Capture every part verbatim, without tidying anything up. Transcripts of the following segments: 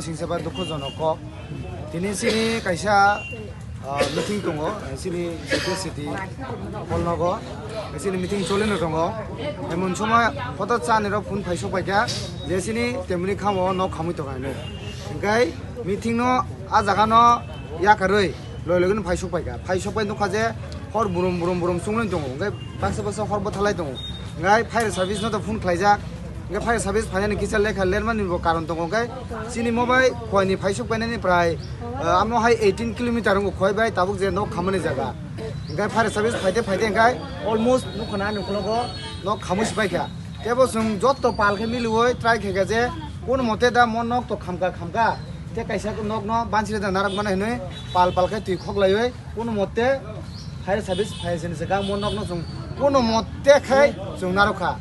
Singsa ba dukhojonok kok. Tini chini kaisa, ah, meeting tongo, chini J P C T hall nogo. Chini meeting cholino tongo. Emon somoi hotot chani rok phone phai sok paikha, je chini temni khamo nok khamwi tongo hinwi. Hingkai meeting no a jaga no yakarwi loi loi no phai sok paikha. Phai sok pai nukha je hor burum burum burum chunglai tongo. Hingkai baksa baksa hor bwthalai tongo. Hingkai fire service no to phone khlaijak. Hingkai fire service phainani kisa lekha lermani bo karon tongo. Hingkai chini mo bai Khowai ni phai sok painani prai, ah, amo hai eighteen kilometer wngkha Khowai bai tabuk je nok khamani jaga. Hingkai fire service phaite phaite hingkai almost nukha na nuklogo nok khamwi si paikha. Tebo chwng jotto pal khe miliwi try khaikha je kono mote da mo nok to khamkha khamkha. Tei kaisa nok no bansiri da narwk mano hinwi pal pal khe twi khoklaiwi kono mote fire service phai sini se gang mo nok no chwng kono mote khai chwng narwk kha.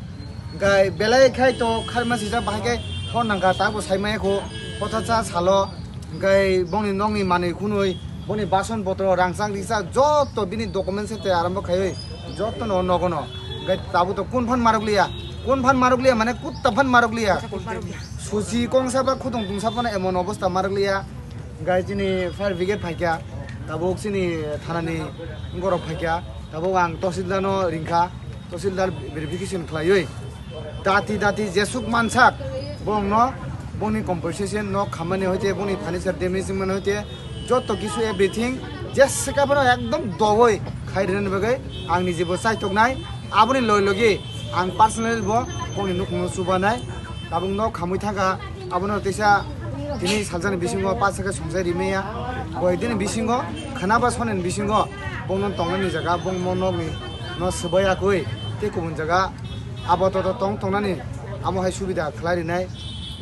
Gai belai khai to kharma sijak bahai khe hor nangkha ta bo sai maya kho kotha cha salo. Hingkai bongni nokni manwi khunwi, boni bason botro, rangchak rijak joto bini document se tei arambo khaiwi jotono nogono. Hingkai tabuk to kun phan marok liya, kun phan marok liya mane kutta phan marok liya. Susi kongsa ba khutong tungsa phano emon obostha marok liya. Hingkai chini fire brigade phaikha, tabuk chini thanani borok phaikha, tabuk ang tahsildar no ringkha. Tahsildar verification khlaiwi dati dati jesuk mansak bongno bongni compensation nok khamani hoite bongni furniture damage wngmani hoite joto kisu everything jesika phano ekdom dogoi khai rwnani bagwi ang nijibo chaitoknai. Aboni loi logi ang personal bo bongni nukhungno chubanai. Tabuk nok khamwi thangkha. Abono teisa tini salsani bisingo paisa khe songchai rimaya. Boidini bisingo khana ba sonani bisingo bongno tongnani jaga bongmo nokni no swbai yakwi tei kubun jaga abo toto tong tongnani amo hai subida khlai rinai.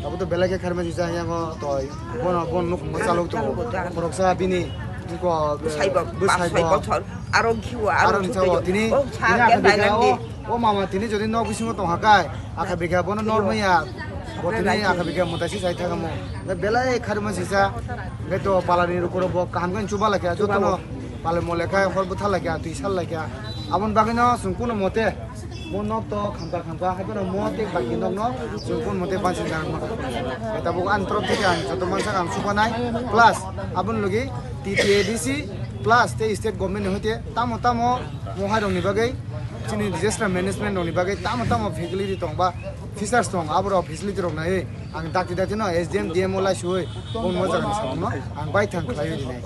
Abo to belai khe kharma jisa yango toi bono bon nukhungo chalok tongo. Boroksa bini ko bwsai bo bwsai bo bochor aro khiwa aro aro ni chao tini o sa tini khe akha dai bikha nang di. O mama tini jodi nok bisingo tong hakai akha bikha bono nor maya. Bo tini akha bikha mutai si sai thangamo. Belai kharma sisa. Ngai to palani rukuro bo kaham khe chuba lakha jotono. Palai mo lekha hor bwtha lakha twi sal lakha. Aboni bagwino chwng kuno mote mo nok to khamkha khamkha hai phano mo tei baki nokno chwng kuno mote bansi nang ma. Tabuk ani torop theke ang joto mansak ang subanai plus aboni logi T T A D C plus tei state government ni hoite tamo tamo mo hai rokni bagwi chini disaster management rokni bagwi tamo tamo facility tong ba features tong aborok facility rok naiwi ang dakti dakti no S D M D M O lai suwi bongni mo jagani samungno ang bai thang khlaiwi rinai.